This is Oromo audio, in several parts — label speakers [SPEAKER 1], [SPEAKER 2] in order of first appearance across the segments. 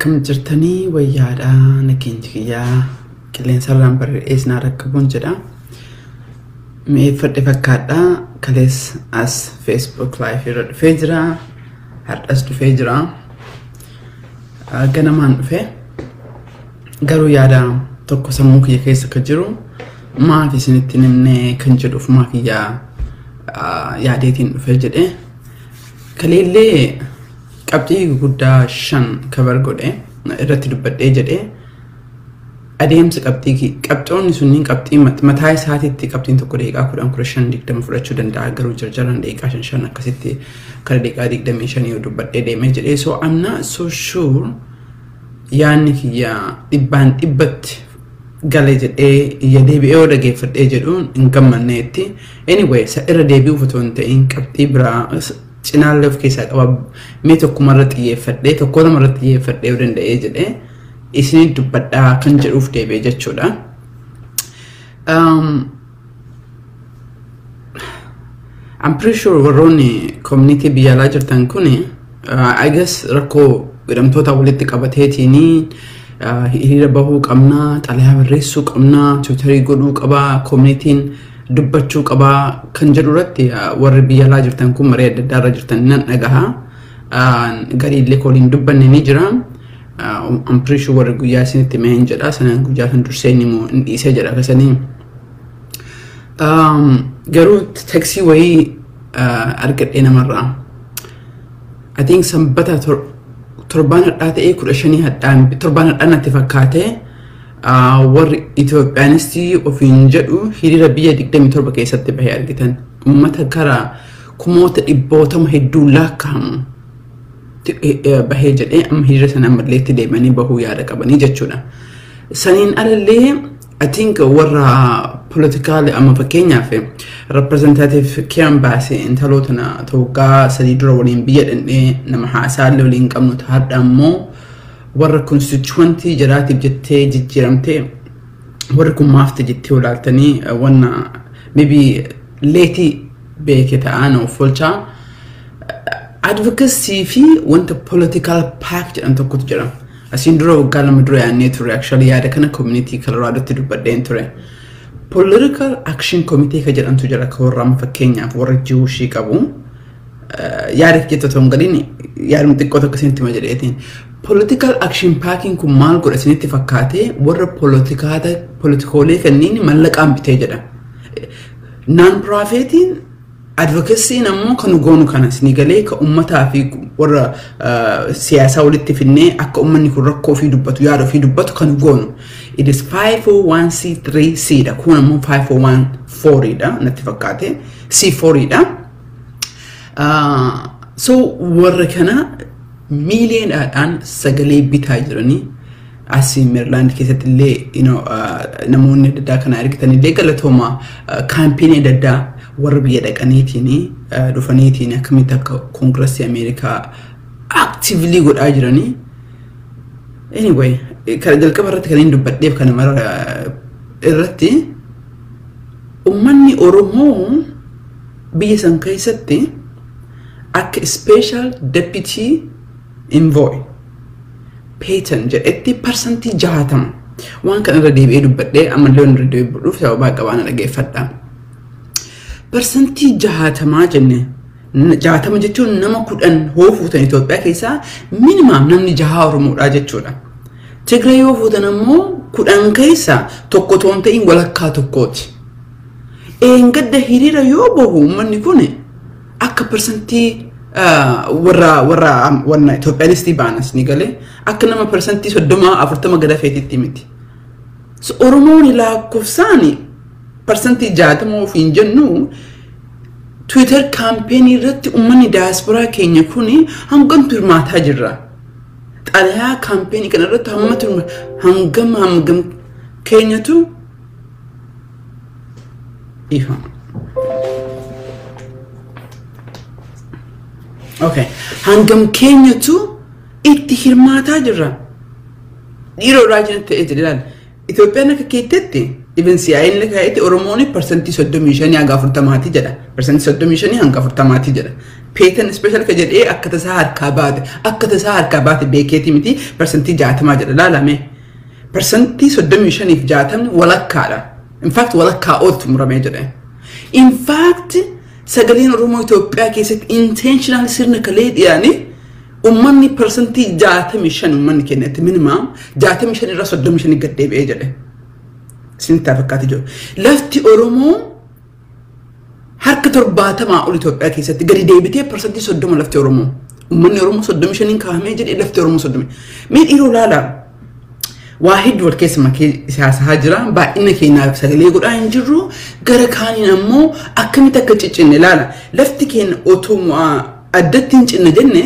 [SPEAKER 1] Akkam jirtanii wayyaadha nageenya kiyyaa qilleensarraan barreessee naa rakkabuun jedha. Mi'eeffadhe fakkaadha. Kalees as Facebook live irra dhufee jira. Har'as dhufee jira. Ganamaan dhufe. Garuu yaada tokko sammuu kiyya keessa kan jiru maaf isinitti himne kan jedhuuf maa kiyyaa yaadeetiin dhufe jedhe. Kaleellee qabxii gurguddaa 5 kabar godhe irratti dubbadhee jedhe adeemsa qabxii qabxoonni sunniin qabxii mataa isaatiitti qabxiin tokko daqiiqaa 10 15 20 fudhachuu danda'a garuu jarjaran daqiiqaa 5 5 akkasitti kara daqiiqaa 25 yoo dubbadhee deemee jedhe. So I'm not so sure yaanni kiyya dhibbaan dhibbatti gale jedhee iyya deebi'ee yoo dhageeffadhee jedhuun hin gammanneetti. Anyway, isa irra deebi'uuf otoo hin ta'in qabxii biraa cinaallee of keessaa qaba mee tokkumarra xiyyeeffadhee tokko lamarra xiyyeeffadhee yoo danda'ee jedhee isinii dubbadhaa kan jedhuuf deebi'e jechuudha. I'm pretty sure warroonni community biyya alaa jirtan kuni I guess rakkoo hidhamtoota walitti qabateetiin hiriira bahuu qabnaa, xalayaa barreessuu qabnaa, tiwiitarii godhuu qabaa, community'n dubbachuu qabaa kan jedhu irratti warri biyya alaa jirtan kun marii adda addaa irra jirtan nan dhagaha. Gariillee waliin dubbanne ni jira. I'm pretty sure warri guyyaa isinitti himee hin jedha. Sanaan guyyaa san dursee inni immoo hin dhiisee jedha akkasanii. Garuu teksii wayii argadhee namarraa. I think sanbata torbaan hadhaa ta'ee 15 hadhaan torbaan hadhaa natti fakkaatee warri Itoophiyaanistii ofiin jedhu hiriira biyya 27 keessatti bahee argitan. Uummata gara kumoota dhibbootama hedduu lakkaa'amu bahee jedhee amma hiriira sana ammallee itti deemanii bahuu yaada qabanii jechuudha. Saniin alallee I think warra politikaali amma fakkeenyaaf representative Karen Bass intaloota waggaa 3 dura waliin biyya dhandhee nama haasaallee waliin qabnu har'a ammoo warra constituentii jiraatiif jettee jijjiiramtee warri kun maafte jettee olaaltanii wanna maybe leetii beeke ta'an of olchaa advocacy fi wanta political pack jedhan tokkotu jira. Asiin dura waggaa 2 dura yaadnee ture actually yaada kana community Coloradotti dubbadheen ture. Political action committee ka jedhamtu jira ka warra amma fakkeenyaaf warra Jewishii qabu. Yaada jettu otoo hin galiin yaaduma xiqqoo tokko isinitti hima jedheetiin. Political action packing kun maal godha isinitti fakkaatee warra politikoolee kanneen mallaqaan bitee jedha. Non-profitiin advocacy'n ammoo kan goonu kanas ni galee ka uummataa fi warra siyaasaa walitti finnee akka uummanni kun rakkoo ofii dubbatu yaada ofii dubbatu kan goonu. It is 501c3c dha. Kun ammoo 501c4 dha natti fakkaate. C4 dha. So warra kana miiliyoonadhaan sagalee bitaa jiranii asii Maryland keessatti illee namoonni adda addaa kana argitan illee galatooma kaampeenii adda addaa warra biyya dhaqaniitiin dhufaniitiin akkamitti akka koongiresii Ameerikaa actively godhaa jiranii. Anyway, kana jalqaba irratti kan inni dubbadheef kana mara irratti uummanni Oromoo biyya san keessatti akka special deputy envoy Peyton jedhetti 60% waan kana irra deebi'ee dubbadhee ammallee waan irra deebi'uuf sababaa qabaana dhageeffadha. 60% jenne 60 jechuun nama 10 hoo fuutan Itoophiyaa keessaa minimum namni 6 Oromoodha jechuudha. Tigraay yoo fuutan ammoo 10 keessaa tokko toon ta'in walakkaa tokkooti. Eengadda hiriira yoo bahu uummanni kun akka persentii warra warra wanna Itoophiyaanistii baanas ni galee akka nama 30% 40 gada feetitti miti. So Oromoon lakkoofsaan 60% ofiin jennu Twitter campaign irratti uummanni daasporaa keenya kuni hangamtu hirmaataa jirra. Xalayaa campaign kana irratti hammatu hangam hangam keenyatu ifama. Okay. Hangam keenyatu itti hirmaataa jirra. Dhiiroo raajina ta'ee jira ilaali. Itoophiyaan akka keettetti Even CIA illee kaa'etti Oromoon 35% hanga 40 jedha. 35% hanga 40 jedha. Peetan special ka jedhee akka tasaa harkaa baate, akka tasaa harkaa baate beekeeti miti, 60% jedha laalame. 35% fi 60 walakkaadha. In fact, walakkaa oltu muramee jedhe. In fact, sagaleen Oromoo Itoophiyaa keessatti intentional sirna kalee dhiyaanii uummanni 65% uummanni keenyatti minimum 65 irraa 35 gad deebi'ee jedhe. Isinitti fakkaate jiru. Lafti Oromoo harka 70 ol Itoophiyaa keessatti gadi deebitee 30% lafti Oromoo. Uummanni Oromoo 35 kaa'amee jedhee, lafti Oromoo 30. Mee dhiiroo laala. Waa hedduu wal keessa makee siyaasaa jira. Baay'ina keenyaaf sagalee godhaa hin jirru. Gara kaaniin ammoo akkamitti akka ciccinne ilaala. Lafti keenya otoo addatti hin cinne jenne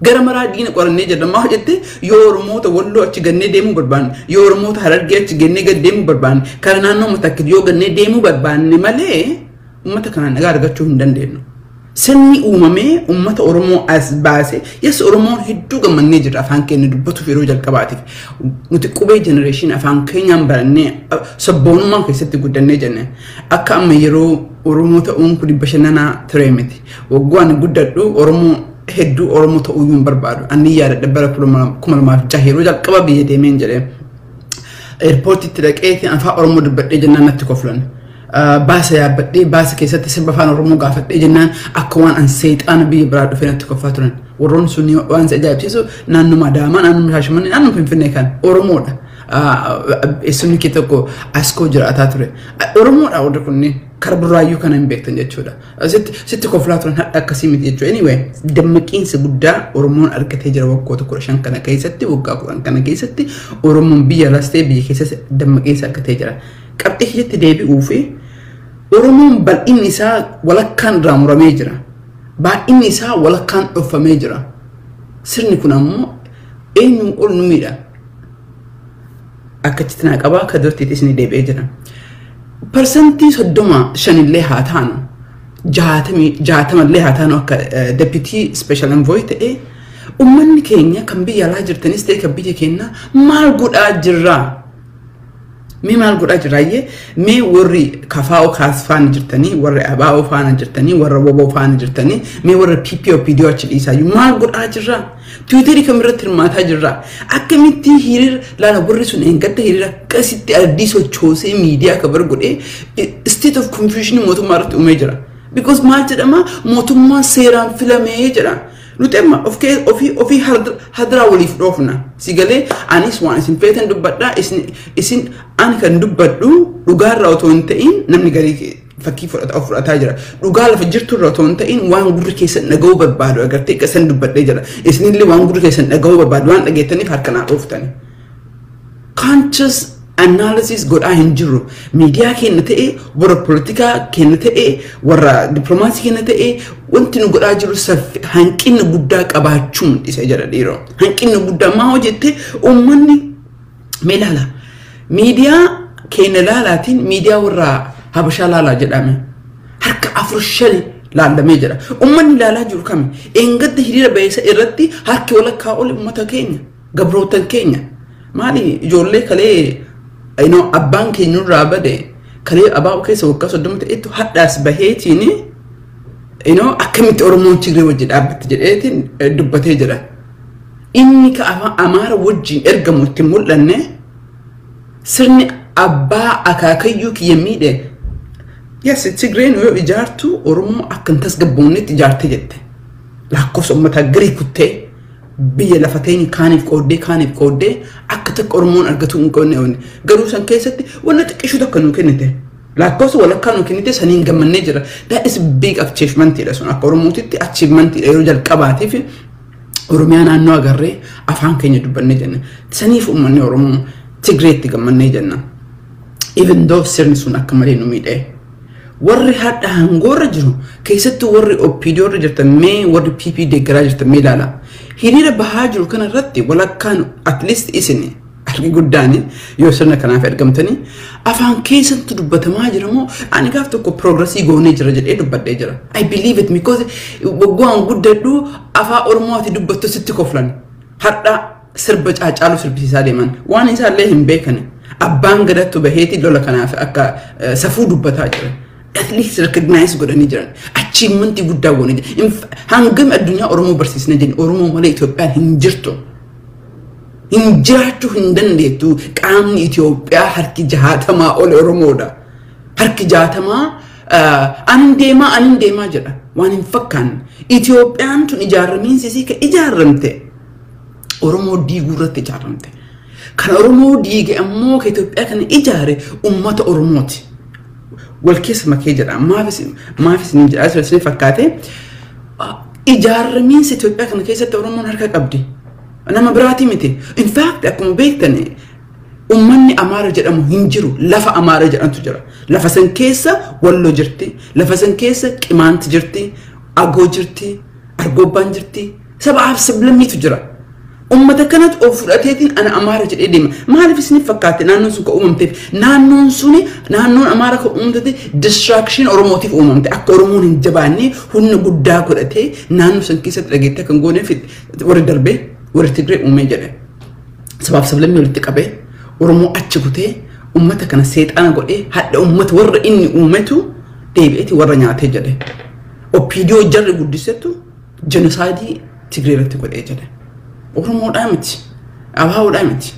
[SPEAKER 1] gara maraa diina qorannee jedha. Maal jette? Yoo Oromoota Walloo achi gannee deemuu barbaanne, yoo Oromoota Harargee achi gannee gad deemuu barbaanne, karaa naannoo Matakkil yoo gannee deemuu barbaanne malee uummata kanaan nagaa argachuu hin dandeenyu. Sirni uumamee uummata Oromoo as baase, yes, Oromoon hedduu gammannee jira afaan keenya dubbatuuf yeroo jalqabaatiif. Nuti qubee generation afaan keenyaan barannee sabboonummaa keessatti guddannee jenne. Akka amma yeroo Oromoo ta'uun kun bashannanaa ture miti. Waggaa ani guddadhu Oromoo hedduu Oromoo ta'uu hin barbaadu. Ani yaadadha, bara 2006 yeroo jalqaba biyya deemeen jedhee. Airportitti dhaqee afaan Oromoo dubbadhee jennaan natti koflan. Baasa yaabbadhee baasa keessatti sirba afaan Oromoo gaafadhee jennaan akka waan an seexaana biyya biraa dhufee natti kolfaa turan. Warroonni sun waan isa ajaa'ibsiisu naannuma Adaamaa, naannuma Shaashamannee, naannuma Finfinnee kan Oromoodha. Eessumni kee tokko Askoo jiraataa ture. Oromoodha warri kunneen kara burraayyuu kana hin beektan jechuudha. Sitti koflaa turan, hadha akkasii miti jechuudha. Anyway, dammaqiinsa guddaa Oromoon argatee jira waggoota 15 kana keessatti, waggaa 10 kana keessatti Oromoon biyya alaas ta'e biyya keessatti dammaqiinsa argatee jira. Qabxii kiyyatti deebi'uu fi Oromoon bal'inni isaa walakkaan irraa muramee jira. Baay'inni isaa walakkaan dhoffamee jira. Sirni kun ammoo eenyuun ol nu miidha. Akkachitti naa qabaa akka durtiitis ni deebi'ee jira. 35% haa taanu, 60llee haa taanu, akka deputy special envoy ta'ee uummanni keenya kan biyya alaa jirtanis ta'e kan biyya keenya maal godhaa jirraa? Mee maal godhaa jirraayyee? Mee warri KFO kaas faana jirtanii, warri ABO faana jirtanii, warra WBO faana jirtanii, mee warra PP OPDO achi dhiisaayyuu maal godhaa jirraa? Twitterii kamirratti hirmaataa jirraa? Akkamitti hiriira laala warri sun eengadda hiriira akkasitti ardii sochoosee miidiyaa kabar godhee state of confusion mootummaa irratti uumee jira. Because maal jedhama, mootummaan seeraan filamee jedha. Nuti amma ofii ofii hadiraa waliif dhoofna. Si galee? Anis waan isin feetan dubbadhaa, isin ani kan dubbadhu dhugaarraa otoo hin ta'in namni garii fakkii fudhata of fudhataa jira. Dhugaa lafa jirturra otoo hin ta'in waan gurri keessan dhaga'uu barbaadu agartee akka dubbadhee jira. Isinillee waan gurri keessan dhaga'uu barbaadu waan dhageettaniif harka naa dhooftani. Conscious analysis godhaa hin jirru. Miidiyaa keenya ta'e, warra poolitikaa keenya ta'e, warra dippiloomaasii keenya ta'e, wanti nu godhaa jiru hanqinni guddaa qabaachuu mul'isa jedha dhiiroo. Hanqinni guddaa maa hojjette uummanni mee ilaala. Miidiyaa keenya laalaatiin miidiyaa warra Habashaa laalaa jedhame. Harka afur shani laallamee jira. Uummanni ilaalaa jiru kami? Eengadda hiriira ba'eessa irratti harki walakkaa ol uummata keenya, gabrootan keenya. Maali, ijoollee kalee abbaan keenya nurraa bade, kalee abaa'u keessa waggaa 30 ta'etu hadhaas baheetiin akkamitti Oromoon Tigree wajji dhaabbatti jedheetiin dubbatee jira. Inni ka Amaara wajjin ergamu itti mul'anne, sirni abbaa akaakayyuu kiyya miidhe. Yes, Tigreen yoo ijaartu Oromoo akka hin tasgabboonnetti ijaarte jette. Lakkoofsa uummataa garii kuttee biyya lafa teenya kaaniif qooddee kaaniif qooddee akka takka Oromoon argatu hin qabne. Garuu san keessatti wanna xiqqishuu takka nuu kennite. Lakkoofsa walakkaa nuu kennite, saniin gammannee jira. That is big achievementidha sun, akka Oromootitti achievementidha, yeroo jalqabaatiif Oromiyaa naannoo agarree afaan keenya dubbannee jenna. Saniif uummanni Oromoo Tigreetti gammannee jenna. Even though sirni sun akka malee nu miidhee. Warri hadha hangoorra jiru, keessattuu warri OPDO irra jirtan, mee warri PP deeggaraa jirtan mee ilaala. Hiriira bahaa jiru kana irratti walakkaan at least isin harki guddaan yoo sirna kanaaf ergamtanii afaan keessattu dubbatamaa jira moo? Ani gaaf tokko progressii goonee jira jedhee dubbadhee jira. I believe it because waggaan guddadhu afaan Oromoo ati dubbattu sitti koflan. Hadha sirba Caacaaluu sirbisiisaa deeman waan isaallee hin beekane. Abbaan gadattu baheeti lola kanaaf akka safuu dubbataa jira. At least recognize godhanii jiran. Achievementii guddaa godhanii jiran. Hangam addunyaa Oromoo barsiisna jenni, Oromoo malee Itoophiyaan hin jirtu. Hin jiraachuu hin dandeettu. Qaamni Itoophiyaa harki 60 ol Oromoodha. Harki 60 anin deemaa, anin deemaa jedha. Waan hin fakkaanne. Itoophiyaan tun ijaaramiinsi isii kan ijaaramte Oromoo diiguu irratti ijaaramte. Kan Oromoo diige ammoo kan Itoophiyaa kana ijaare uummata Oromooti. Wal keessa makee jedha. Maaf isin jedhaa isin fakkaate, ijaaramiinsa Itoophiyaa kana keessatti Oromoon harka qabdi. Nama biraatii miti. In fact, akkuma beektan, uummanni Amaara jedhamu hin jiru. Lafa Amaara jedhamtu jira. Lafa san keessa Walloo jirti. Lafa san keessa Qimaanti jirti. Agoo jirti. Argobbaan jirti. Sabaaf sablammiitu jira. Uummata kanatti of fudhateetiin ana Amaara jedhee deema. Maaliif isiniif fakkaate naannoon sun kan uumamteef? Naannoon suni, naannoon Amaara kan uumamte distraction Oromootiif uumamte. Akka Oromoon hin jabaanne humna guddaa godhatee naannoo san keessatti dhageettee kan gooneef warri darbee warri Tigree uumee jedhe. Sabaaf sablammii walitti qabee Oromoo achi kutee uummata kana seexana godhee hadha uummata warra inni uumetu deebi'eeti warra nyaatee jedhe. OPDO jarri guddisetu genocide Tigree irratti godhee jedhe. Oromoodhaa miti. Abaawoodhaa miti.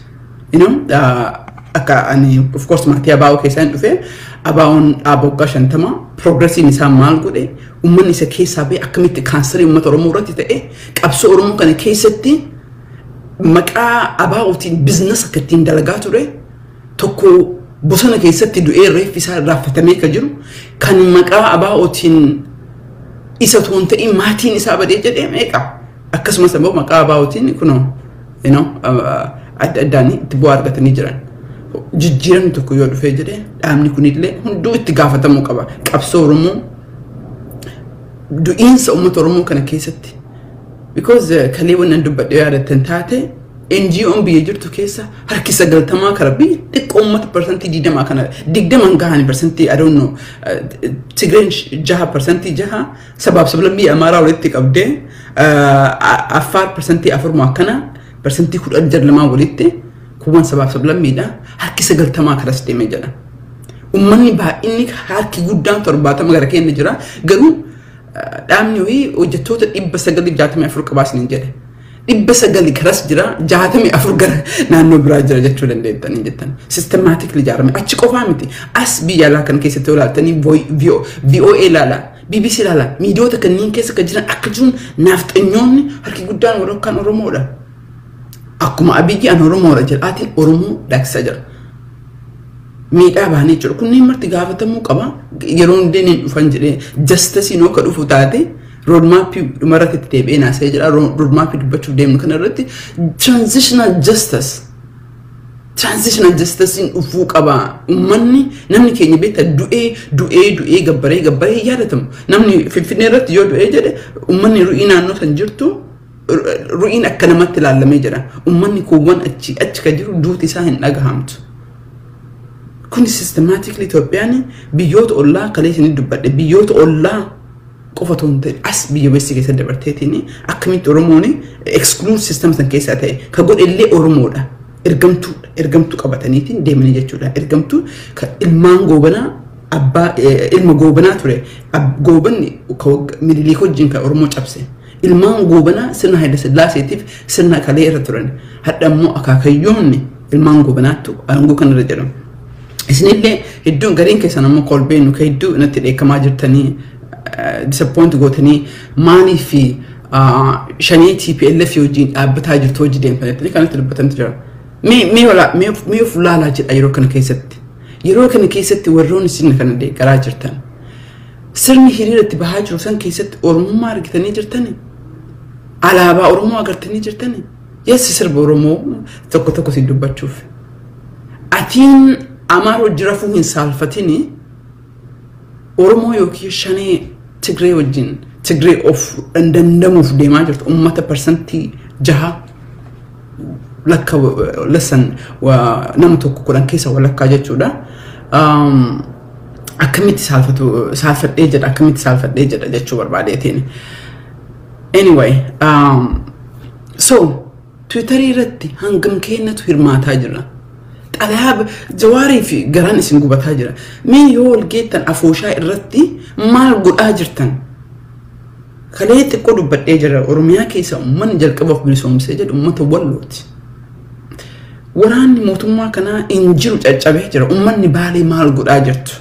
[SPEAKER 1] Akka ani of course maatii Abaawoo keessaa hin dhufe. Abaawoon dhaaba waggaa 50 progressiin isaa maal godhe, uummanni isa keessaa ba'e akkamitti kaansarii uummata Oromoo irratti ta'e, qabsoo Oromoo kana keessatti maqaa Abaawootiin business akka ittiin dalagaa ture, tokko bosona keessatti du'ee reeffi isaa irraanfatamee kan jiru, kan maqaa Abaawootiin isa toon ta'in maatiin isaa badee jedhee meeqa. Akkasumas immoo maqaa Abaawootiin kunoo adda addaan itti bu'aa argatanii jiran. Jijjiiramni tokko yoo dhufee jedhee, dhaabni kunillee hunduu itti gaafatamuu qaba. Qabsoo Oromoo, du'iinsa uummata Oromoo kana keessatti. Because kalee wannan dubbadhee yaadattan taate, NGO'n biyya jirtu keessa harki 90 kara biyya xiqqoo uummata 20% kana 20 gahan percentii, I don't know, Tigreen 6, 6% sabaaf sablammii Amaaraa walitti qabdee, Affaar 4% akkana, 10% jarlamaa walitti kuuwwan sabaaf sablammiidha, harki 90 karas deemee jedha. Uummanni baay'inni harki guddaan 70 gara keenya jira, garuu dhaabni wayii hojjettoota 964 qabaasni jedhe. 900 karas jira, 64 gara naannoo biraa jira jechuu dandeettanii jettan. Systematically ijaarame. Achi qofaa miti. As biyya alaa kan keessatti ilaaltanii, VOA ilaala, BBC ilaala. Miidiyoota kanneen keessa kan jiran akka jiruun naafxanyoonni harki guddaan warra kan Oromoodha. Akkuma Abiyyi an Oromoodha jedhaatiin Oromoo dhaaksisaa jira. Miidhaa baanii jechuudha. Kunneen marti gaafatamuu qaba. Yeroo hundeen hin dhufan jedhee justiceiin akka dhufu taate, roadmapii dhumarratti itti deebi'ee naasee jira. Roadmapii dubbachuuf deemnu kana irratti transitional justice dhufuu qaba. Uummanni, namni keenya beekta, du'ee du'ee du'ee gabbaree gabbaree yaadatamu. Namni Finfinnee irratti yoo du'ee jedhe, uummanni ru'ii naannoo san jirtu ru'iin akka namatti ilaallamee jira. Uummanni kuuwwan achi achi kan jiru duuti isaa hin dhagahamtu. Kun systematically Itoophiyaan biyyoota ollaa, kalee isin dubbadhe, biyyoota ollaa qofa otoo hin ta'in as biyya beessi keessa dabarteetiin akkamitti Oromoon exclude system san keessaa ta'e ka godhe illee Oromoodha. Ergamtuudha. Ergamtuu qabataniitiin deemanii jechuudha. Ergamtuu ilmaan Goobanaa, abbaa ilma Goobanaa ture. Goobanni Miniliik wajjin kan Oromoo cabse. Ilmaan Goobanaa sirna Haayila Sillaaseetiif sirna kalee irra turan. Hadha immoo akaakayyoonni ilmaan Goobanaattu aangoo kanarra jedhamu. Isinillee hedduun gariin keessan ammoo kolbeen ka hedduu natti dheekkamaa jirtanii, disappoint gootanii, maaliif shanii TPLF wajjin dhaabbataa jirtu, hojii deemtanii kanatti dubbatantu jira. Mee of laalaa jedha yeroo kana keessatti. Yeroo kana keessatti warroonni sirna kana deeggaraa jirtan. Sirni hiriira itti bahaa jiru san keessatti Oromummaa argitanii jirtanii? Alaabaa Oromoo agartanii jirtanii? Yes, sirba Oromoo tokko tokko si dubbachuuf. Atiin Amaara hojii rafuu hin saalfatini, Oromoo yookiin shanee Tigree wajjin Tigree of dandamuuf deemaa jirtu, uummata 6% lakka lessan nama tokko 10 keessa walakkaa jechuudha. Akkamitti saalfatu, saalfadhee jedha, akkamitti saalfadhee jedha jechuu barbaadeetiin. Anyway, so Twitterii irratti hangam keenyatu hirmaataa jira. Xalayaa Jawaarii fi garaan isin gubataa jira. Mee yoo wal geettan afooshaa irratti maal godhaa jirtan? Kalee xiqqoo dubbadhee jira. Oromiyaa keessa uummanni jalqaba of bilisoomsee jedhu uummata Wallooti. Waraanni mootummaa kanaa hin jiru, caccabee jira. Uummanni Baalee maal godhaa jirtu?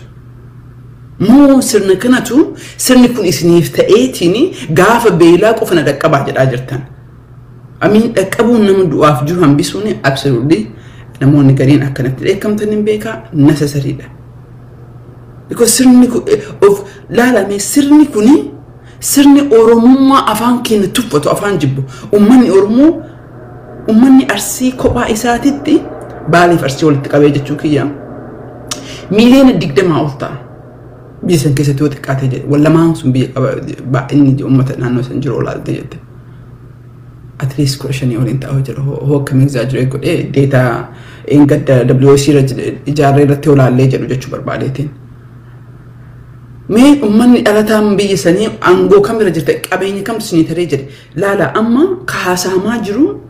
[SPEAKER 1] Moo sirna kanatu, sirni kun isiniif ta'eetiin gaafa beelaa qofa na dhaqqabaa jedhaa jirtan? Amiin, dhaqqabuun nama du'aaf jiru hambisuun absolutely namoonni gariin akkanatti dheekkamtan hin beekaa, necessary dha. Because sirni kun of laalame, sirni kuni sirni Oromummaa afaan keenya tuffatu, afaan jibbu. Uummanni Oromoo, uummanni Arsii kophaa isaatitti, Baaleef Arsii walitti qabee jechuu kiyya, miiliyoona 20 ol ta'a. Biyya san keessatti yoo xiqqaate jedhe, wallamaan sun biyya qaba, baay'inni uummata naannoo san jiru olaalte jette. At least 15 oliin ta'aa jira. Hoo akkam exaggerate godhee data gadda WOC irra ijaarree irratti olaallee jedhu jechuu barbaadeetiin. Mee uummanni dhalataan biyya sanii aangoo kamirra jirta, qabeenya kamtu isinii taree jedhe laala. Amma kaasaamaa jiru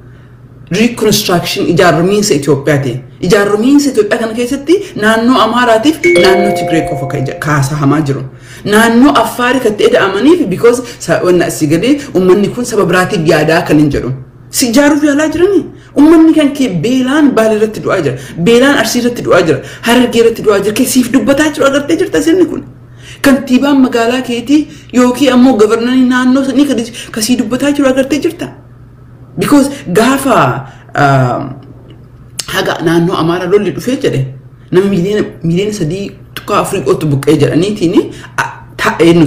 [SPEAKER 1] reconstruction, ijaaramiinsa Itoophiyaati. Ijaaramiinsa Itoophiyaa kana keessatti naannoo Amaaraatiif naannoo Tigree qofa kaasamaa jiru. Naannoo Affaarii kan ta'e da'amaniif, because wanna asii galee uummanni kun saba biraatiif yaadaa kan hin jedhu. Si ijaaruuf yaalaa jiranii. Uummanni kan kee beelaan Baalee irratti du'aa jira. Beelaan Arsii irratti du'aa jira. Harargee irratti du'aa jira. Siif dubbataa jiru agartee jirta sirni kun? Kantiibaan magaalaa keetii yookiin ammoo governor ii naannoo sanii kasii dubbataa jiru agartee jirta? Because gaafa haga naannoo Amaaraa lolli dhufee jedhe, nama miiliyoona 3.4 qottu buqqee jedhaniitiin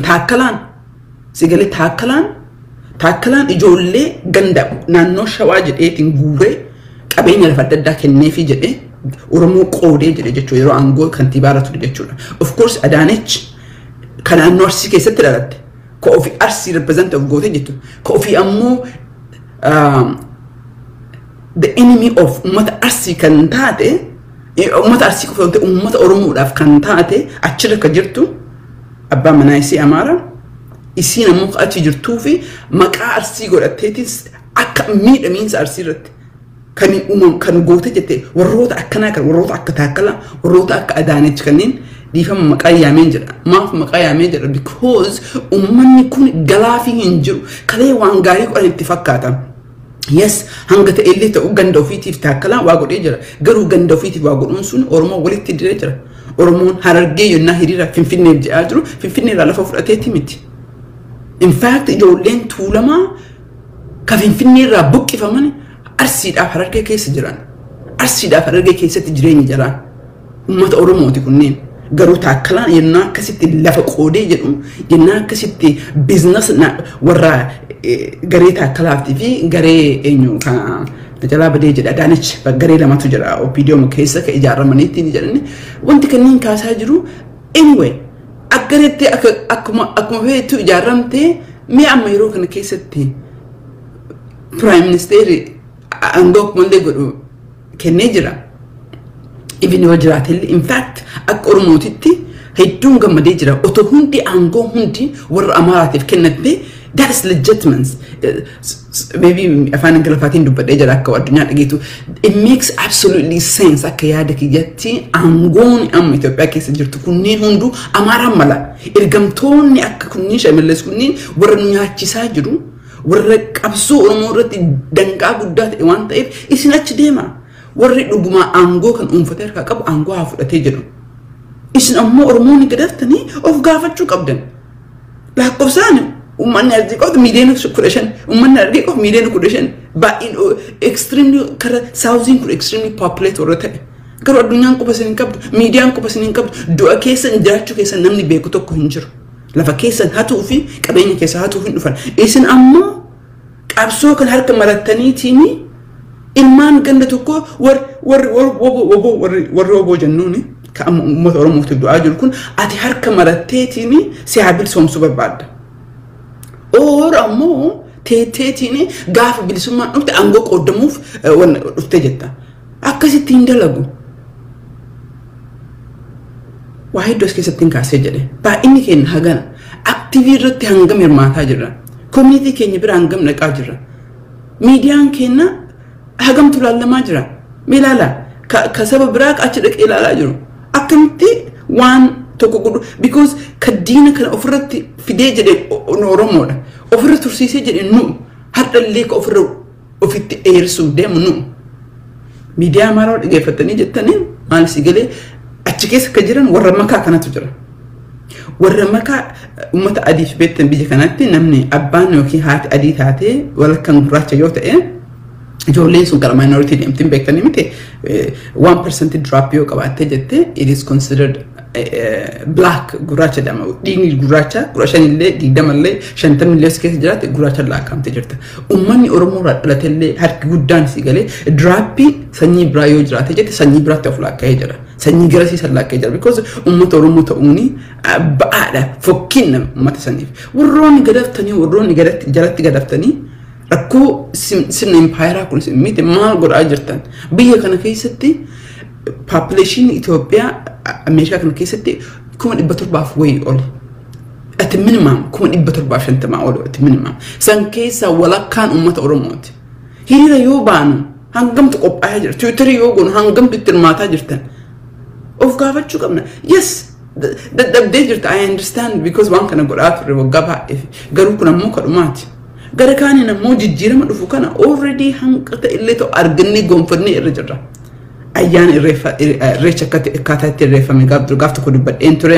[SPEAKER 1] Taakkalaan sigalee, Taakkalaan ijoollee ganda naannoo Shawaa jedheetiin guuree qabeenya lafa adda addaa kenneefii jedhee Oromoo qoodee jedhe jechuudha, yeroo aangoo kantiibaarra ture jechuudha. Of course Adaanech kan naannoo Arsii keessatti dhalatte, ka ofii Arsii represent of gootee jettu, ka ofii ammoo the enemy of uummata Arsii kan taate, uummata Arsii qofa ta'e, uummata Oromoodhaaf kan taate, achirra kan jirtu abbaan manaa isii Amaara, isiin ammoo achi jirtuu fi maqaa Arsii godhatteetis akka miidhamiinsa Arsii irratti kan uumam kan goote jette, warroota akkanaa kan warroota akka Taakkalaa, warroota akka Adaanech kanneen, dhiifama, maqaa yaameen jedha. Maaf maqaa yaameen jedha? Because uummanni kun galaafii hin jiru. Kalee waan gaarii godhan itti fakkaata. Yes, hanga ta'e illee ta'u ganda ofiitiif Taakkalaa waa godhee jira. Garuu ganda ofiitiif waa godhuun sun Oromoo walitti diree jira. Oromoon Harargee yennaa hiriira Finfinneef jedhaa jiru, Finfinnee irraa lafa fudhateeti miti. In fact, ijoolleen Tuulamaa ka Finfinnee irraa buqqifaman Arsiidhaaf Harargee keessa jiran. Arsiidhaaf Harargee keessatti jireenya jiraan. Uummata Oromooti kunneen. Garuu Taakkalaan yennaa akkasitti lafa qoodee jedhu, yennaa akkasitti business warra garee Taakkalaaftii fi garee eenyu kan jalaa badee jedha, Adaanech, garee lamatu jira OPDO keessa ka ijaaramaniitti ni jedhani wanti kanneen kaasaa jiru. Anyway, akkanetti akkuma feetu ijaaramtee, mee amma yeroo kana keessatti prime minister aangoo akkuma illee godhu kennee jira. Even yoo jiraate illee, in fact akka Oromootitti hedduun gammadee jira. Otoo hundi aangoo hundi warra Amaaraatiif kennatte, that is legitimate. Maybe afaan Ingiliffaatiin dubbadhee jira akka addunyaa dhageetu. It makes absolutely sense. Akka yaada kiyyatti aangoon amma Itoophiyaa keessa jirtu kunneen hunduu Amaaraan mala. Ergamtoonni akka kunneen Shimallis kunneen warra nu nyaachisaa jiru, warra qabsoo Oromoo irratti danqaa guddaa ta'e waan ta'eef isin achi deema. Warri dhugumaa aangoo kan dhuunfatee harkaa qabu aangoo haa fudhatee jedhu. Isin ammoo Oromoonni gadaftanii of gaafachuu qabdan. Lakkoofsaan uummanni Arsii qofti miiliyoona 15, uummanni Harargee qofa miiliyoona 15, baay'een extremely kara south iin kun extremely populate warra ta'e. Garuu addunyaan quba isin hin qabdu, miidiyaan quba isin hin qabdu, du'a keessan jiraachuu keessan namni beeku tokko hin jiru. Lafa keessan hatuu fi qabeenya keessa hatuu hin dhufan. Isin ammoo qabsoo kan harka marattaniitiin ilmaan ganda tokko warri warri woboo jennuuni ka amma uummata Oromootiif du'aa jiru kun ati harka maratteetiin si haa bilisoomsuu barbaadda. Or ammoo teetteetiin gaafa bilisummaan dhufte aangoo qoodamuuf dhuftee jetta. Akkasitti hin dalagu. Waa hedduu as keessatti hin kaasee jedhe. Baay'inni keenya hagana. Active ii irratti hangam hirmaataa jirra? Community keenya bira hangam dhaqaa jirra? Miidiyaan keenya hagamtu laallamaa jira? Mee ilaala. Ka saba biraa achi dhaqee ilaalaa jiru. Akkamitti waan tokko godhu? Because ka diina kana ofirratti fidee jedhe Oromoodha. Ofirra tursiisee jedhe nu har'allee ka ofirra ofitti dheerisuuf deemu nu. Miidiyaa Amaaraa dhaggeeffatanii jettanii maal si galee achi keessa ka jiran warra makaa kanatu jira. Warra makaa uummata adiif beektan biyya kanatti namni abbaan yookiin haati adii taatee walakkaan gurraacha yoo ta'e, ijoolleen sun gara minority deemtiin beektanii miti? 1% drop yoo qabaattee jette, it is considered black, gurraacha jedhama. Dhiigni gurraacha 15illee 20llee 50illee as keessa jiraate gurraacha lakkaa'amtee jirta. Uummanni Oromoo irraa dhalatellee harki guddaan si galee drop sanyii biraa yoo jiraate jette, sanyii biraatti of lakkaa'ee jira. Sanyii garasiisan lakkaa'ee jira. Because uummata Oromoo ta'uuni ba'aadha, fokkiin uummata saniif. Warroonni gadaftanii, warroonni jalatti gadaftanii rakkoo sirna impaayeraa kun miti maal godhaa jirtan? Biyya kana keessatti population Itoophiyaa Ameerikaa kana keessatti 700,000 wayii oli. Ati minimum 750,000 oli ati minimum. San keessaa walakkaan uummata Oromooti. Hiriira yoo baanu hangamtu qophaa'aa jira? Tiwiitarii yoo goonu hangamtu itti hirmaataa jirtan? Of gaafachuu qabna. Yes, dadhabdee jirta, I understand, because waan kana godhaa turre waggaa baay'eef. Garuu kun ammoo kadhumaati. Gara kaaniin ammoo jijjiirama dhufu kana already hanqata illee ta'u argannee gonfannee irra jirra. Ayyaana irreecha akkaataa itti irreeffame gaaf tokko dubbadheen ture.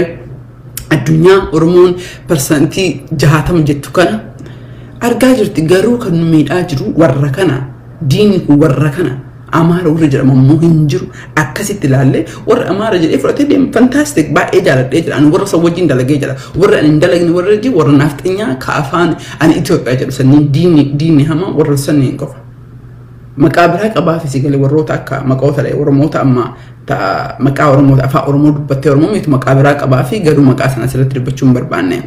[SPEAKER 1] Addunyaa Oromoon 60% jettu kana argaa jirti. Garuu kan nu miidhaa jiru warra kana, diinni kun warra kana. Amaara warra jedhamu ammoo hin jiru. Akkasitti ilaallee warra Amaara jedhee fudhatee deemu, fantastic, baay'ee jaaladhee jira. Ani warra san wajjin dalagee jira. Warra ani hin dalagne warra jiru warra naafxinyaa ka afaan ani Itoophiyaa jedhu sanniin, diinni hamaa warra sanniin qofa. Maqaa biraa qabaaf si galee warroota akka maqoota Oromoota amma maqaa Oromoota afaan Oromoo dubbattee Oromoo miti, maqaa biraa qabaa fi garuu maqaa sana asirratti dubbachuu hin barbaanne.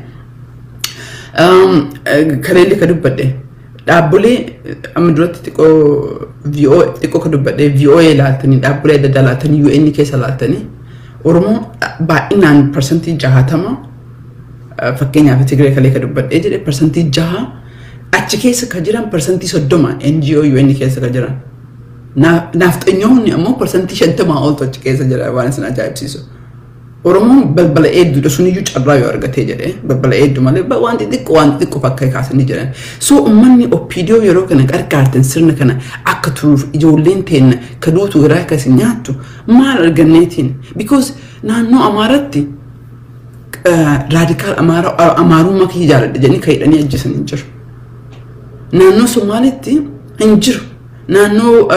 [SPEAKER 1] Kaleelli ka dubbadhe dhaabbolee amma duratti xiqqoo VO xiqqoo ka dubbadhe, VOA ilaaltanii, dhaabbolee adda addaa ilaaltanii, UN keessa ilaaltanii, Oromoo baay'inaan 60%, fakkeenyaaf Tigree kalee ka dubbadhee jedhe, 6% achi keessa ka jiran, 30% NGO UN keessa ka jiran. Naafxanyoonni ammoo 50% oltu achi keessa jira, waan isin ajaa'ibsiisu. Oromoon balbala heddudha, suniyyuu carraa yoo argatee jedhee balbala hedduu malee waan xixiqqoo waan xixiqqoo bakka kaasanii jiran. So uummanni OPDO yeroo kana qarqaartan sirna kana akka turuuf ijoolleen teenna ka duutu garaa akkasii nyaattu maal arganneetiin? Because naannoo Amaaratti radical Amaarummaa kiyya jaaladha jedhanii kan hidhanii ajjeesan hin jiru. Naannoo Somaalitti hin jiru. Naannoo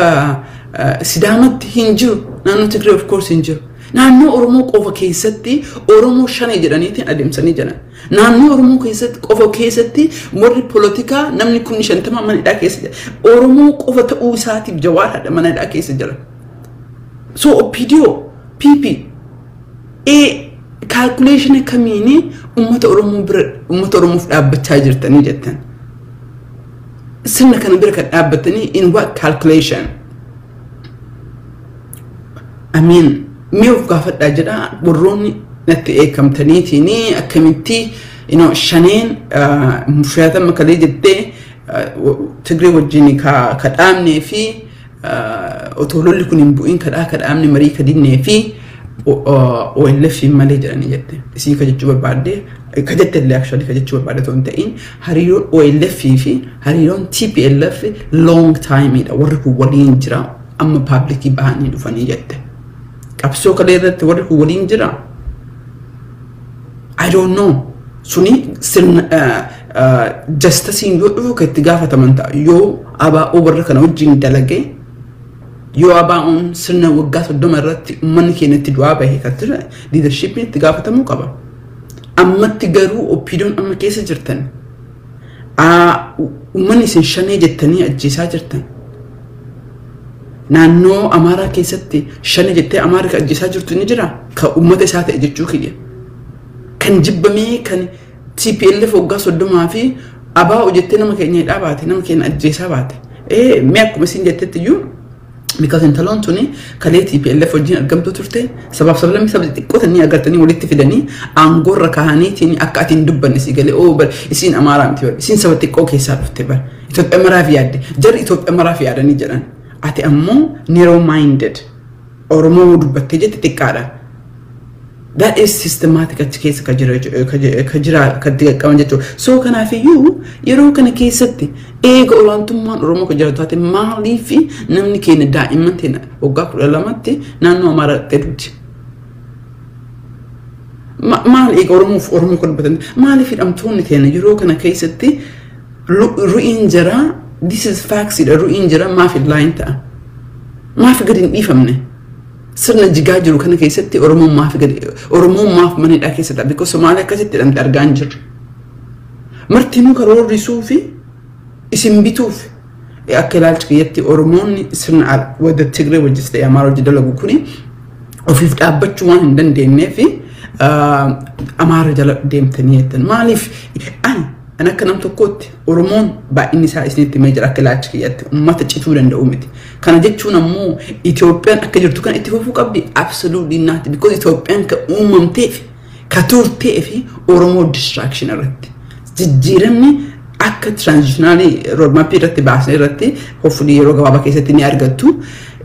[SPEAKER 1] Sidaamatti hin jiru. Naannoo Tigree of course hin jiru. Naannoo Oromoo qofa keessatti Oromoo shanee jedhaniitiin adeemsanii jiran. Naannoo Oromoo keessatti qofa keessatti warri poolitikaa namni 50,000 mana hidhaa keessa jira. Oromoo qofa ta'uu isaatiif Jawaar haadha mana hidhaa keessa jira. So OPDO, PP, A calculation kamiini uummata Oromoo bira uummata Oromoof dhaabbachaa jirtanii jettan? Sirna kana bira kan dhaabbatanii in what calculation? I mean, mee of gaafadhaa jedha. Warroonni natti eekamtaniitiin akkamitti shaneen mushaatama kalee jettee Tigree wajjin ka dhaabnee fi otoo lolli kun hin bu'in kadhaa ka dhaabne marii ka dinnee fi OLF malee jedhanii jette. Isii ka jechuu barbaadde, ka jette illee, actually ka jechuu barbaadde otoo hin ta'in, hariiroon OLF fi hariiroon TPLF long time dha. Warri kun waliin jira, amma public bahanii dhufanii jette. Qabsoo kalee irratti warri kun waliin jira. I don't know. Suni sirna justiceiin yoo dhufu kan itti gaafataman ta'a. Yoo ABO warra kana wajjin dalagee, yoo ABO'n sirna waggaa 30 irratti uummanni keenya itti du'aa bahe kan ture leadershipiin itti gaafatamuu qaba. Ammatti garuu OPDO'n amma keessa jirtan, uummanni isin shanee jettanii ajjeesaa jirtan. Naannoo Amaaraa keessatti shanee jettee Amaaraa ajjeesaa jirtu ni jira, ka uummata isaa ta'e jechuu kiyya. Kan jibbamee kan TPLF waggaa 30 fi ABO jettee nama keenya hidhaa baate, nama keenya ajjeesaa baate. Mee akkuma isin jettetti iyyuu, because intaloon tuni kalee TPLF wajjin argamtu turte, sabaaf sablammii saba xixiqqootanii agartanii walitti fidanii aangoorra kahaniitiin akka ati hin dubbanne si galee, oo bar isiin Amaaraa miti, bar isiin saba xiqqoo keessaa dhufte, bar Itoophiyaa maraaf yaadde, jarri Itoophiyaa maraaf yaadanii jedhan. Ati ammoo narrow minded. Oromoo dubbattee jette xiqqaadha. That is systematic achi keessa ka jira ka jira ka qaban jechuudha. So kanaafiyyuu yeroo kana keessatti eega olaantummaan Oromoo ka jiraatu taate, maaliif namni keenya, daa'imman teenya waggaa 12tti naannoo Amaaraa dhaqxee duuti? Maal eega Oromoof Oromoo kan dubbatan, maaliif hidhamtoonni teenya yeroo kana keessatti ru'iin jira? This is facts dha. Ru'iin jira, maaf illaayin ta'a? Maaf gadi hin dhiifamne? Sirna jigaa jiru kana keessatti Oromoon maaf gadi, Oromoon maaf mana hidhaa keessa ta'a? Because Somaalee akkasitti hidhamte argaa hin jirru. Martinuu karoorrisuu fi isin bituuf akka ilaalcha kiyyatti Oromoonni sirna wadda Tigree wajjis ta'e Amaara wajji dalagu kuni ofiif dhaabbachuu waan hin dandeenyee fi Amaara jala deemtanii jettan. Maaliif ani akka nam tokkootti Oromoon baay'inni isaa isinitti himee jira, akka ilaalcha kiyyatti uummata cituu danda'u miti. Kana jechuun ammoo Itoophiyaan akka jirtu kana itti fufuu qabdi? Absolutely not, because Itoophiyaan ka uumamteef ka turtee fi Oromoo distraction irratti. Jijjiiramni akka transitional roadmap irratti baasne irratti, hopefully yeroo gabaabaa keessatti ni argattu,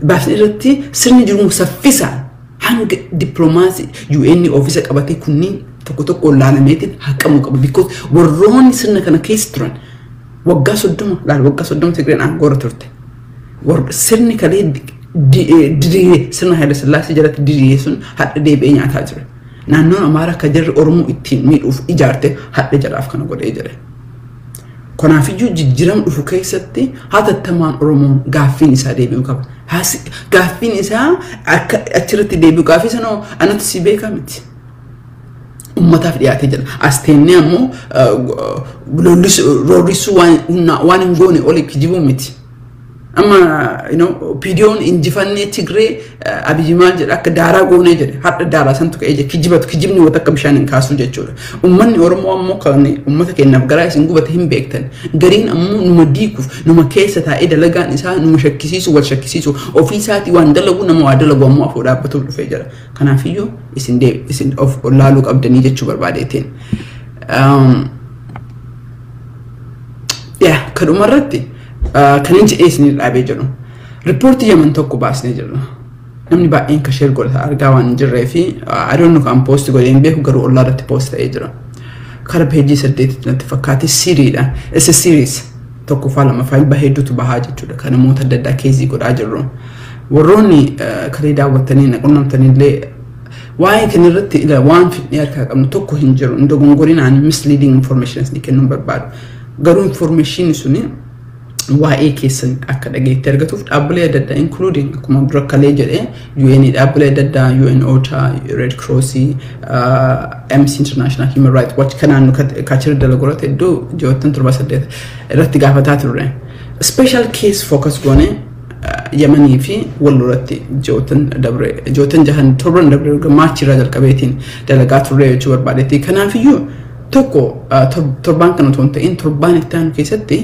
[SPEAKER 1] baasne irratti sirni jiru saffisaan hanga dippiloomaasii UN oofisa qabatee kunniin tokko tokko olaanameetiin haqamuu qaba, because warroonni sirna kana keessa turan waggaa 30 laal, waggaa 30 Tigreen aangoorra turte. Sirni kalee diriire, sirna Haayila Sillaasee jalatti diriire sun hadha deebi'ee nyaataa jira. Naannoon Amaaraa akka jarri Oromoo ittiin miidhuuf ijaarte hadha jaraaf kana godhee jira. Kanaafiyyuu jijjiirama dhufu keessatti hatattamaan Oromoon gaaffiin isaa deebi'uu qaba. Gaaffiin isaa akka achirratti deebi'u gaaffii sanoo anatu si beekaa miti. Uummataaf dhiyaatee jira. As teennee ammoo roorrisuu waan hin goone oli kijibuu miti. Amma OPDOn injifannee Tigree, Abiyyi maal jedha, akka daaraa goonee jedhe. Hadha daaraa santu ka'ee jedhe. Kijibatu, kijibni wanta akka bishaan hin kaasu jechuudha. Uummanni Oromoo ammoo kan uummata keenyaaf garaa isin gubate hin beektan. Gariin ammoo numa diikuuf numa keessa taa'ee dalagaan isaa numa shakkisiisu, wal shakkisiisu, ofii isaatii waan dalagu, nama waa dalagu ammoo afoo dhaabbatuuf dhufee jira. Kanaafiyyuu isin of laaluu qabdanii jechuu barbaadeetiin. Yaa kadhumarratti kan inni jedhee isin dhaabee jedhu, riippoortii Yaman tokko baasnee jirra. Namni baay'een ka share godhata argaa waan hin jirree fi adoon kan post godhee hin beeku, garuu ollaa irratti post ta'ee jira. Kara peejii 8tti natti fakkaate siriidha. Isa series tokkoffaa, lammaffaa hedduutu bahaa jechuudha. Kan namoota adda addaa keezii godhaa jirru. Warroonni kalee daawwattanii na qunnamtanii illee waa'ee kana irratti waan fidnee harkaa qabnu tokko hin jiru. Hin dogongorinaan misleading information ni kennuun barbaadu. Garuu information suni waa'ee keessan akka dhageetti argatuuf dhaabbilee adda addaa, including akkuma dura kalee jedhee UN, dhaabbilee adda addaa, UN OCHA, Red Cross, Amnesty International, Human Rights Watch kanaan nu kaachira dalagurate iddoo ji'oottan 7 8 irratti gaafataa turre. Special case focus goone Yamanii fi Walloo irratti ji'oottan dabre, ji'oottan jahan torban dabre Maarchii irraa jalqabeetiin dalagaa turre jechuu barbaadetti. Kanaafiyyuu tokko torbaan kana otoo hin ta'in torbaan itti aanu keessatti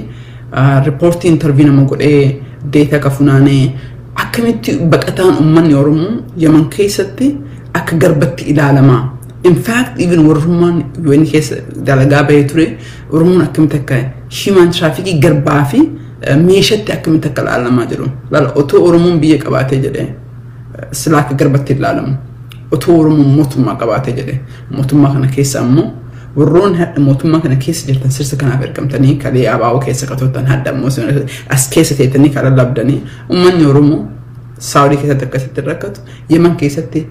[SPEAKER 1] riippoortii interview nama godhee, data ka funaanee, akkamitti baqataan uummanni Oromoo Yaman keessatti akka garbatti ilaalamaa. In fact, even warrummaan UN keessa dalagaa bahee ture Oromoon akkamitti akka human trafficking, garbaa fi meeshatti akkamitti akka ilaalamaa jiru. Laala, otoo Oromoon biyya qabaatee jedhee silaa akka garbatti ilaalamu. Otoo Oromoon mootummaa qabaatee jedhee, mootummaa kana keessa ammoo warroon hadha mootummaa kana keessa jirtan sirsa kanaaf ergamtanii kalee ABO keessa qatootan, hadha ammoo as keessa teettanii kan lallabdanii, uummanni Oromoo Saawudii keessatti akkasitti rakkatu, Yemen keessatti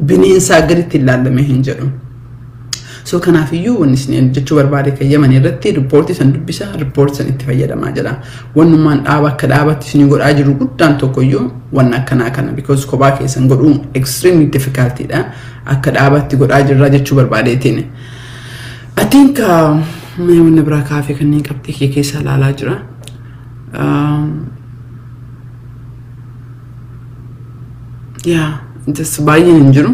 [SPEAKER 1] bineensaa gaditti ilaallamee hin jedhu. So kanaafiyyuu wanni isin jechuu barbaade kan Yemen irratti riippoortii san dubbisa, riippoortii san itti fayyadamaa jira. Wannummaan dhaaba akka dhaabatti isin godhaa jiru guddaan tokkoyyuu wanna akkanaa kana, because kophaa keessan godhuun extremely difficult dha. Akka dhaabatti godhaa jirra jechuu barbaadeetiin. I think wanna biraa kaafee kanneen qabxii kee keessa ilaalaa jira. Yaa, just baay'een hin jiru.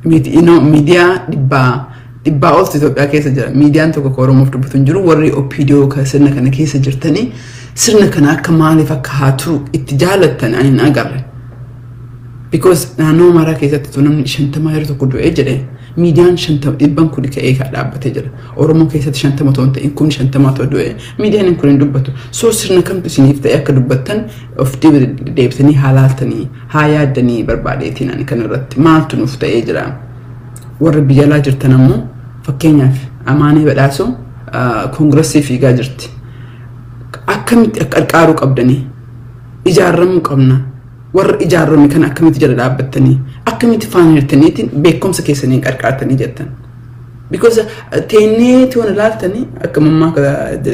[SPEAKER 1] Miidiyaa dhibbaa oltu Itoophiyaa keessa jira. Miidiyaan tokko kan Oromoof dubbatu hin jiru. Warri OPDO kan sirna kana keessa jirtanii sirna kana akka maaliif akka haa turu itti jaalattan ani hin agarre. Because naannoo Amaaraa keessatti namni 50 yeroo tokko du'ee jedhe Miidiyaan 50 kun ka'ee kan dhaabbatee jira. Oromoo keessatti 50 ta'uun ta'in 50,000 ta'u du'e miidiyaan kun hin dubbatu. So sirna kamtu isiniif ta'e akka dubbattan of deebisanii haa laaltanii haa yaaddanii barbaadeetiin ani kanarratti maaltu nuuf ta'ee jira. Warri biyya alaa jirtan ammoo fakkeenyaaf Amaanee Badhaasoo koongiressii fiigaa jirti. Akkamitti akka qarqaaruu qabdanii ijaaramuu qabna. Warra ijaarame kana akkamitti jala dhaabbattanii akkamitti faana hirtaniitiin beekumsa keessanii qarqaartanii jettan. Because teennee toon ilaaltanii akka mammaa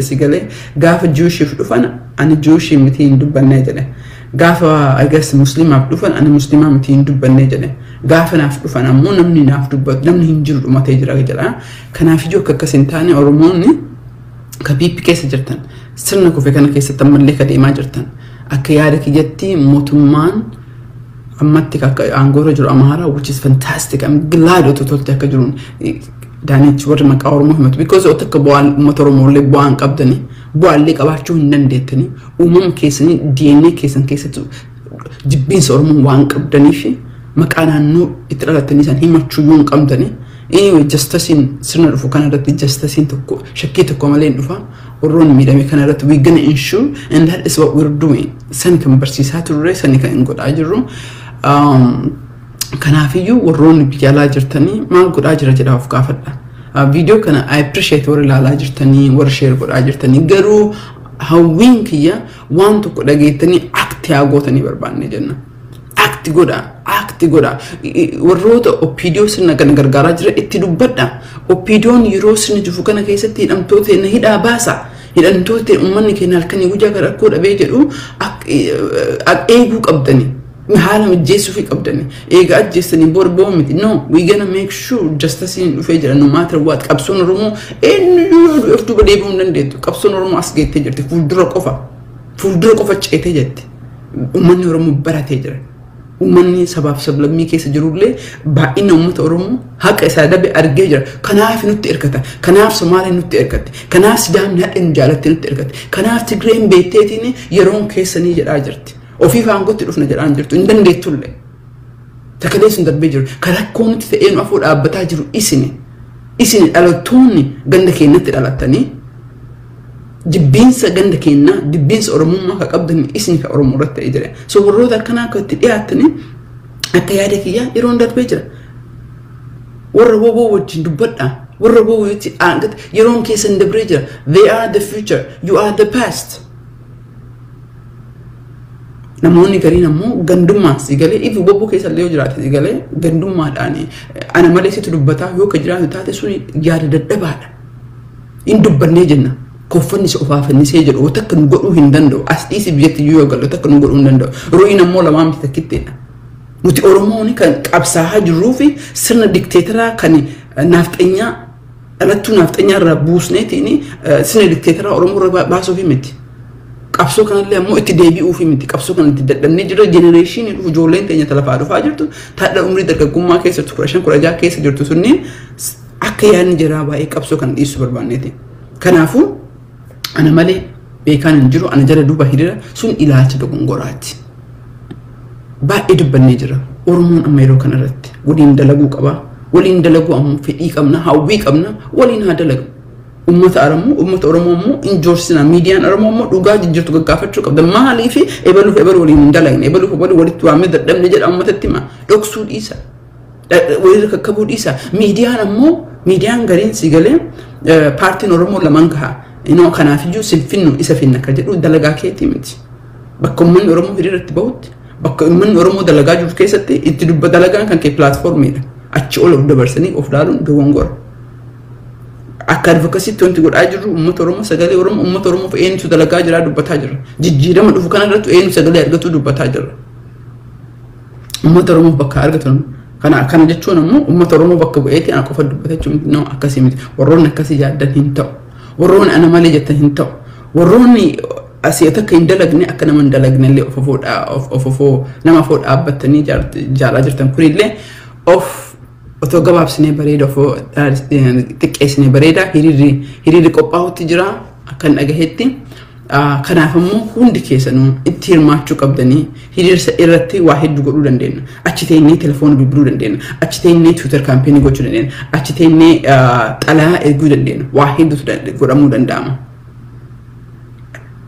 [SPEAKER 1] si galee gaafa Jewishiif dhufan ani Jewishii miti hin dubbannee jedhe. Gaafa agas musliimaaf dhufan ani musliimaa miti hin dubbannee jedhe. Gaafa naaf dhufan ammoo namni naaf dubbatu namni hin jiru dhumatee jira jedha. Kanaaf iyyuu akka akkas hin taane Oromoonni ka PP keessa jirtan sirna kufe kana keessatti ammallee ka deemaa jirtan. Akka yaada kiyyatti mootummaan ammatti akka aangoorra jiru Amaaraa, which is fantastic. I'm glad otoo tolte akka jiruun daanichi warri maqaa Oromoo himatu, because otoo akka bu'aan uummata Oromoo illee bu'aan qabdanii bu'aallee qabaachuu hin dandeettanii uumama keessanii DNA keessan keessatti jibbiinsa Oromoo waan qabdaniif maqaa naannoo itti dhalattanii isaan himachuu yoo hin qabdanii. Anyway, justiceiin sirna dhufu kana irratti justiceiin tokko shakkii tokko malee hin dhufa. Warroonni miidhame kana irratti we gonna ensure, and that is what we're doing. Sani kan barsiisaa turre, sani kan godhaa jirru. Kanaafiyyuu warroonni biyya alaa jirtanii maal godhaa jira jedhaa of gaafadha. Viidiyoo kana I appreciate warra ilaalaa jirtanii, warra share godhaa jirtanii, garuu hawwiin kiyya waan tokko dhageettanii act haa gootanii barbaanne jenna. Act godha, act godha. Warroota OPDO sirna kana gargaaraa jira itti dubbadha. OPDOn yeroo sirni jiru kana keessatti hidhamtoota na hidhaa baasa. Hidhamtoota uummanni keenya halkanii guyyaa gara rakkoo dhabee jedhu eeguu qabdani. Haala mijjeessuufii qabdani. Eega ajjeessanii booda ba'uu miti. No, we gonna make sure justice dhufee jira, no matter what. Qabsoon Oromoo eenyuyyuu yoo du'eef duuba deebi'uu hin dandeettu. Qabsoon Oromoo as geettee jirti. Fuuldura qofa. Fuuldura qofa ceetee jetti. Uummanni Oromoo baratee jira. Uummanni sabaaf sablammii keessa jirullee baay'ina uummata Oromoo haqa isaa dabe argee jira. Kanaaf nutti ergata. Kanaaf Somaaleen nutti ergatte. Kanaaf Sidaamni hadhe nu jaalatte nutti ergatte. Kanaaf Tigreen beekteetiin yeroon keessanii jedhaa jirti. Ofiif aangootti dhufna jedhaa jirtu. Hin dandeettullee. Takalee sun darbee jiru. Kan rakkoo nutti ta'ee nu afuu dhaabbataa jiru isini. Isini dhalattoonni ganda keenyatti dhalattanii jibbiinsa ganda keenyaa, jibbiinsa Oromummaa ka qabdan isin ka Oromoo irratti ta'ee jira. So warroota akkanaa akka itti dhiyaattanii akka yaada kiyyaa yeroon darbee jira. Warra woboo wajjin dubbadhaa. Warra woboo wajjin yeroon keessan dabree jira. They are the future. You are the past. Namoonni gariin ammoo gandummaan si galee ifi woboo keessa illee yoo jiraate si galee gandummaadhaan ana malee situ dubbataa yoo ka jiraatu taate suni yaada dadhabaadha. Hin dubbannee jenna. Koffanni si ofaa fannisee jedhu wanta akka nu godhuu hin danda'u. As dhiisi biyyatti iyyuu yoo galu takka nu godhuu hin danda'u. Ru'iin ammoo lamaan miti, takkitteedha. Nuti Oromoon kan qabsaa'aa jirruu fi sirna dikteetaraa kan naafxanyaa dhalattuu naafxanyaa irraa buusneetiin sirna dikteetaraa Oromoo irra baasuuf miti. Qabsoo kanallee ammoo itti deebi'uuf miti. Qabsoo kana itti dadhabnee jira. Generationii dhufu, ijoolleen teenya talafaa dhufaa jirtu taadha umrii dargaggummaa keessa jirtu, 15 16 keessa jirtu sunniin akka yaadni jiraa baay'ee qabsoo kana dhiisuu barbaanneeti. Kanaafuu ana malee beekaan hin jiru, ana jala duuba hiriira sun ilaalcha dogongoraati. Baay'ee dubbannee jira. Oromoon amma yeroo kana irratti waliin dalaguu qaba. Waliin dalaguu ammoo fedhii qabna, hawwii qabna, waliin haa dalagu. Uummata Oromoo, uummata Oromoo immoo injoorsina. Miidiyaan Oromoo immoo dhugaa jijjiirtu gaggaafachuu qabda. Maaliif ebaluuf ebaluu waliin hin dalagne? Ebaluuf ebaluu walitti waamee dadhabne jedha uummatatti hima. Dhoksuu dhiisa. Walirra kakkabuu dhiisa. Miidiyaan ammoo miidiyaan gariin si galee paartiin Oromoo lamaan gaha. Inoo kanaafiyyuu sin finnu isa finna ka jedhu dalagaa keetii miti. Bakka uummanni Oromoo hiriirratti bahutti, bakka uummanni Oromoo dalagaa jiru keessatti itti dubba, dalagaan kan kee platformiidha. Achi ol of dabarsanii of laaluun dogongora. Akka advocacytti wanti godhaa jirru uummata Oromoo, sagalee Oromoo, uummata Oromoof eenyutu dalagaa jira dubbataa jirra. Jijjiirama dhufu kana irratti eenyu sagalee argatu dubbataa jirra. Uummata Oromoof bakka argatu kana jechuun ammoo uummata Oromoo bakka bu'eeti ana qofa dubbata jechuun no, akkasii miti. Warroonni akkasii yaaddan hin ta'u. Warroonni ana malee jettan hin ta'u. Warroonni asii akka hin dalagne, akka nama hin dalagne illee of ofoo nama afoo dhaabbattanii jaalaa jirtan kunillee of otoo gabaabsinee bareeda, ofoo xiqqeessinee bareeda. Hiriirri qophaa'utti jira akkan dhagahetti. Kanaaf immoo hundi keessanuu itti hirmaachuu qabdanii hiriirsa irratti waa hedduu godhuu dandeenya. Achi teennee telefoona bilbiluu dandeenya. Achi teennee Twitter campaign gochuu dandeenya. Achi teennee xalayaa erguu dandeenya. Waa hedduutu godhamuu danda'ama.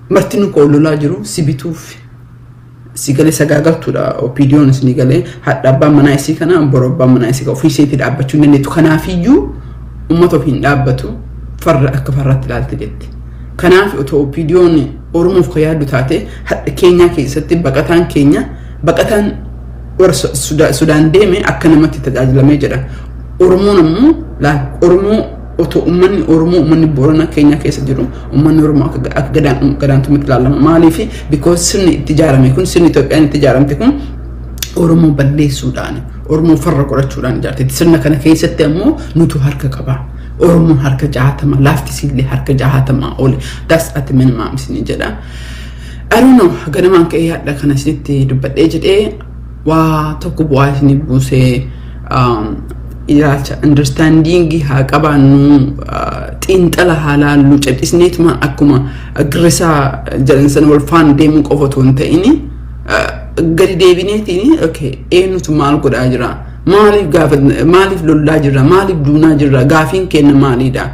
[SPEAKER 1] Marti nu lolaa jiru si bituuf si galee sagaagaltuudha. OPDOn isin galee hadha abbaan manaa isii kana, boru abbaan manaa isii ofii isheetii dhaabbachuu hin dandeettu. Kanaafiyyuu uummata ofiin dhaabbatu farra akka farraatti ilaalte jetti. Kanaaf otoo OPDOn Oromoof kan yaaddu taate, hadha Keenyaa keessatti baqataan keenya, baqataan warra Sudaan deeme akka namatti tajaajilamee jedha. Oromoon ammoo Oromoo otoo uummanni Oromoo, uummanni Boorana Keenyaa keessa jiru, uummanni Oromoo akka gadaantumatti ilaalama. Maaliif? Because sirni itti ijaarame kun, sirni Itoophiyaan itti ijaaramte kun Oromoo balleessuudhaan, Oromoo farra godhachuudhaan ijaarte. Sirna kana keessatti ammoo nutu harka qaba. Oromoon harka 60, laaftisiillee harka 60 oli. That's at minimum isin jedha. I don't know, ganamaan ka'ee hadha kana isinitti dubbadhee jedhee waa tokko bu'aa isinii buusee, ilaalcha understanding haa qabaannu, xiinxala haa laallu. Cal'isneetuma akkuma girrisaa jedhan sana wal faana deemuu qofa otoo hin ta'in, gadi deebineetiin, okay, eenyutu maal godhaa jira, maaliif gaafa, maaliif lollaa jirra, maaliif duunaa jirra, gaafiin kenna maaliidha?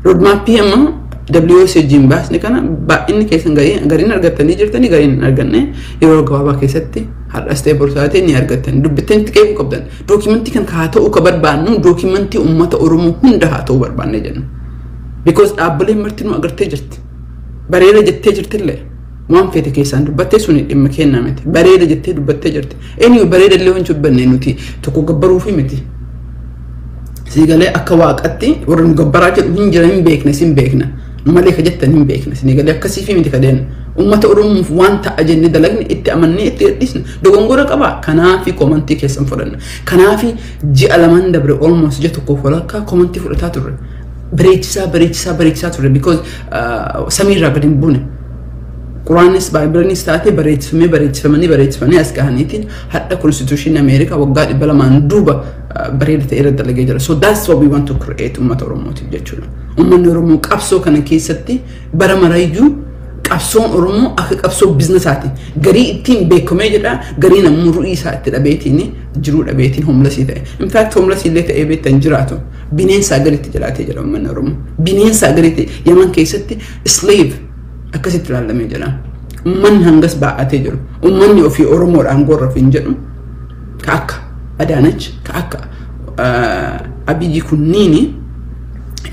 [SPEAKER 1] Roadmapii amma WSG baasne kana baay'inni keessan gariin argattanii jirtanii, gariin hin arganne. Yeroo gabaabaa keessatti, har'as ta'e boru taatee, ni argattan. Dubbitanii itti qeequu qabdan. Documentii kan haa ta'uu ka barbaannu, documentii uummata Oromoo hunda haa ta'uu barbaanne jenna. Because dhaabbileen marti nu agartee jirti. Bareeda jettee jirtillee, waan feete keessaan dubbattee suni dhimma kennaa miti. Bareeda jettee dubbattee jirti. Eenyu bareeda illee wanti dubbanne nuti tokko gabbaruufi miti. Siigalee akka waaqatti warra nu gabbaraa jedhu hin jira, hin beekna, sin beekna. Nu malee ka jettan hin beekna. Siigalee akkasii miti ka deemnu. Uummata Oromoof waan ta'a jennee dalagne itti amannee itti gadhiisna. Dogongora qaba. Kanaafi commentii keessan fudhanna. Kanaafi ji'a 2n dabre, almost ji'a tokkoof walakkaa, commentii fudhataa turre. Bareechisaa, bareechisaa, bareechisaa turre, because samiirraa gadi hin buune. Quraanis Bibleinis taate bareechifamee, bareechifamanii, bareechifamanii as gahaniitiin hadha constitutionii Ameerikaa waggaa 200n duuba bareeda ta'e irra dalagee jira. So that's what we want to create uummata Oromootiif jechuudha. Uummanni Oromoo qabsoo kana keessatti bara marayyuu qabsoon Oromoo akka qabsoo businessaati. Garii ittiin beekamee jedha, gariin ammoo ru'ii isaa itti dhabeetiin, jiruu dhabeetiin homelessii ta'e. In fact, homelessii illee ta'ee beektan jiraatu. Bineensaa gaditti jiraatee jira uummanni Oromoo. Bineensaa gaditti Yaman keessatti slave akkasitti ilaalamee jira. Uummanni hangas baa'atee jiru. Uummanni ofii Oromoodhaan gorra hin jedhu. Ka akka Adaanach, ka akka Abiyyi kunniini,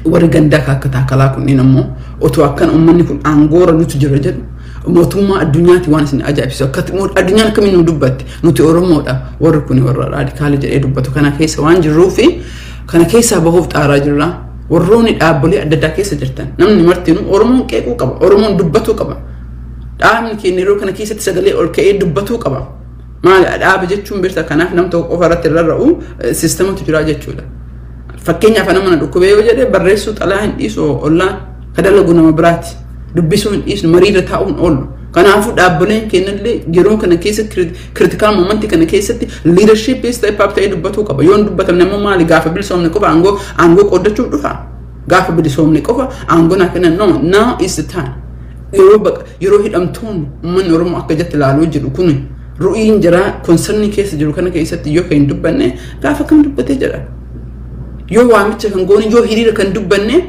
[SPEAKER 1] warri gandaa ka akka Taakalaa kunniin ammoo otoo akkan uummanni kun aangoora nutu jira jedhu, mootummaa addunyaati waan isin ajaa'ibsiisu. Akka addunyaan akkamiin nu dubbatti, nuti Oromoodha, warri kun warra radicala jedhee dubbatu kana keessa waan jirruufi kana keessaa bahuuf xaaraa jirra. Warroonni dhaabbolee adda addaa keessa jirtan, namni martinuu Oromoon qeequu qaba, Oromoon dubbatuu qaba. Dhaabni keenya yeroo kana keessatti sagalee ol ka'ee dubbatuu qaba. Maali dhaaba jechuun beektaa? Kanaaf nam tokko qofa irratti rarra'u, systematu jira jechuudha. Fakkeenyaaf, nama na dhukkubee yoo jedhe barreessuu xalaa hin dhiisu, ollaan ka dalagu nama biraati. Dubbisuu hin dhiisnu, mariirra taa'uun oolu. Kanaafuu dhaabboleen keenyallee yeroo kana keessatti, critical momentii kana keessatti, leadership step up ta'ee dubbatuu qaba. Yoo hin dubbatamne immoo maali, gaafa bilisoomne qofa aangoo qoodachuuf dhufa? Gaafa bilisoomne qofa aangoo naa kennan? No, now is the time. Yeroo baqa, yeroo hidhamtoonni uummanni Oromoo akka jatti ilaaluu jiru kun, ru'iin jira, concernii keessa jiru kana keessatti yoo kan hin dubbanne, gaafa kam dubbatee jedha? Yoo waamicha kan goone, yoo hiriira kan dubbanne,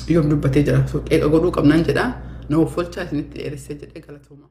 [SPEAKER 1] yoom dubbatee jira? So qeeqa godhuu qabnaan jedha. Nama folchaa isinitti dheeressee jedhee, galatooma.